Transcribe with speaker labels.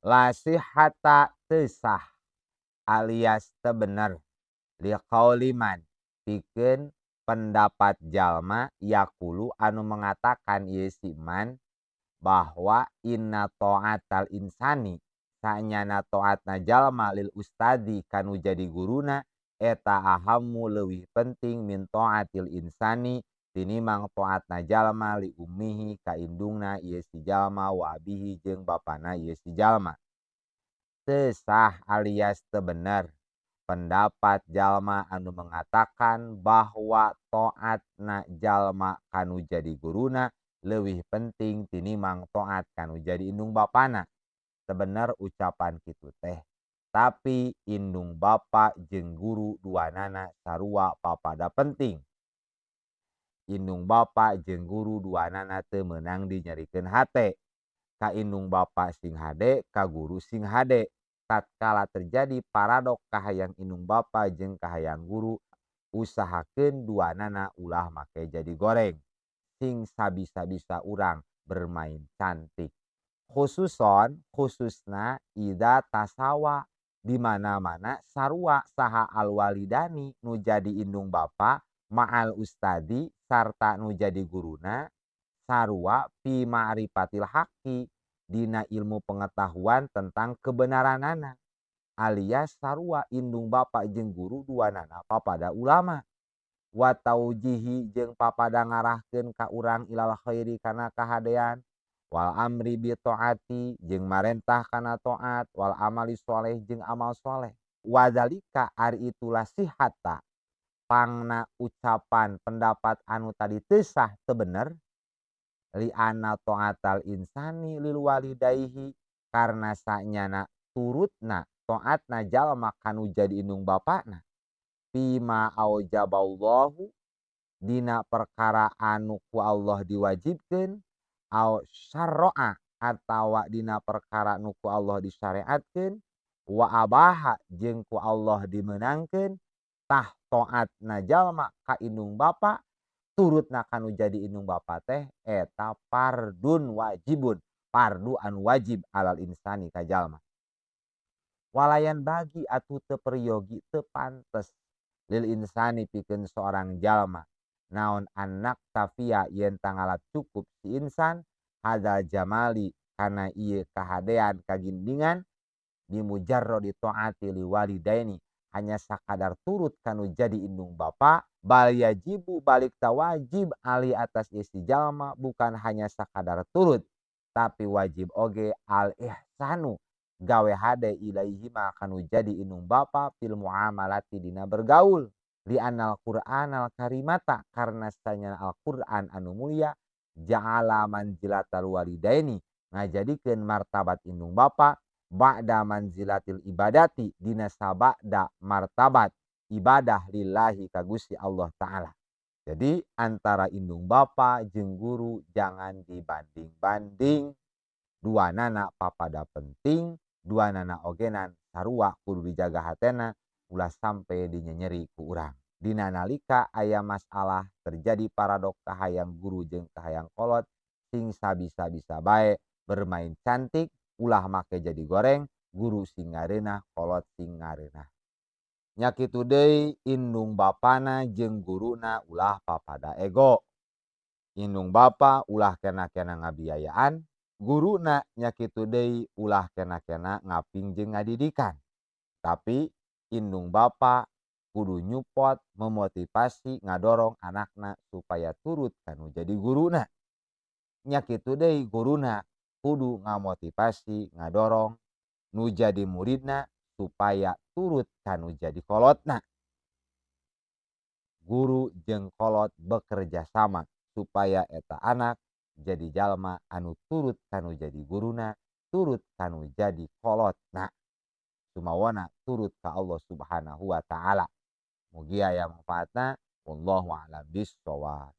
Speaker 1: La sihhata teu sah alias teu bener liqauli man pikeun pendapat jalma yaqulu anu mengatakan ieu si man bahwa inna ta'atal insani sanyana taatna jalma lil ustadi kanu jadi guruna eta ahammu leuwih penting min ta'atil insani tinimang taatna jalma li ummihi ka indungna ieu si jalma wa abihi jeung bapana ieu si jalma. Teu sah alias teu bener pendapat jalma anu mengatakan bahwa taatna jalma kanu jadi guruna leuwih penting tinimang taat kanu jadi indung bapana. Teu bener ucapan kitu teh. Tapi indung bapa jeung guru duanana sarua papada penting. Indung bapa jeung guru duanana teu meunang dinyerikeun hate. Ka indung bapa sing hade, ka guru sing hade. Tatkala terjadi paradok kahayang indung bapa jeung kahayang guru, usahakeun duanana ulah make jadi goreng. Sing sabisa-bisa urang bermain cantik. Khususon khususna ida tasawa di mana-mana sarua saha alwalidani nu jadi indung bapa ma'al ustadi sarta nu jadi guruna sarua fi ma'rifatil haqqi dina ilmu pengetahuan tentang kebenaranana alias sarua indung bapa jeung guru duanana papada ulama wa taujihi jeung papada ngarahkeun ka urang ilal khairi kana kahadean wal amri bi taati jeung marentah kana taat wal amali soleh jeung amal soleh wadzalika ari itulah sihata pangna ucapan pendapat anu tadi teu sah teu bener li anna ta'atal insani lil walidayhi karena sanyana turutna taatna jalma kanu jadi indung bapana fima aujaballahu dina perkara anu ku Allah diwajibkeun au syara'a atawa dina perkara nu ku Allah disyariatkeun wa abaha jeung ku Allah dimeunangkeun tah taatna jalma ka indung bapa turutna kanu jadi indung bapa teh eta fardun wajibun fardu anu wajib alal insani ka jalma. Walayan bagi atuh teu peryogi teu pantes lil insani pikeun seorang jalma naon anak tafia yen tangalap cukup si insan hadzal jamali kana ieu kahadean kagindingan bimujarradi taati li walidaini hanya sakadar turut kanu jadi indung bapa bal yajibu balik tawajib ali atas isi jalma bukan hanya sakadar turut tapi wajib oge al ihsanu gawe hade ilaihima kanu jadi indung bapa fil muamalati dina bergaul li anal Qur'anal karimata karena sanyana Al-Qur'an anu mulia ja'ala manzilatal walidaini ngajadikeun martabat indung bapa ba'da manzilatil ibadati dina sabada martabat ibadah lillahi ka Gusti Allah Ta'ala. Jadi antara indung bapa jeung guru jangan dibanding-banding. Duanana papada penting, duanana ogenan sarua kudu dijaga hatena ulah sampai dinyenyeri ku urang. Dina nalika aya masalah terjadi paradok kahayang guru jeung kahayang kolot sing sabisa-bisa bae bermain cantik ulah make jadi goreng, guru sing ngareunah, kolot sing ngareunah. Nya kitu deui indung bapana jeung guruna ulah papada ego. Indung bapa ulah kena-kena ngabiayaan, guruna nya kitu deui ulah kena-kena ngaping jeung ngadidikan. Tapi indung bapa kudu nyupot, memotivasi, ngadorong anakna supaya turut kanu jadi guruna. Nya kitu deui guruna kudu ngamotivasi, ngadorong nu jadi muridna supaya turut kanu jadi kolotna. Guru jeung kolot bekerja sama supaya eta anak jadi jalma anu turut kanu jadi guruna, turut kanu jadi kolotna. Sumawana turut ka Allah Subhanahu wa Ta'ala. Mugia aya manfaatna. Wallahu a'lam bissawab.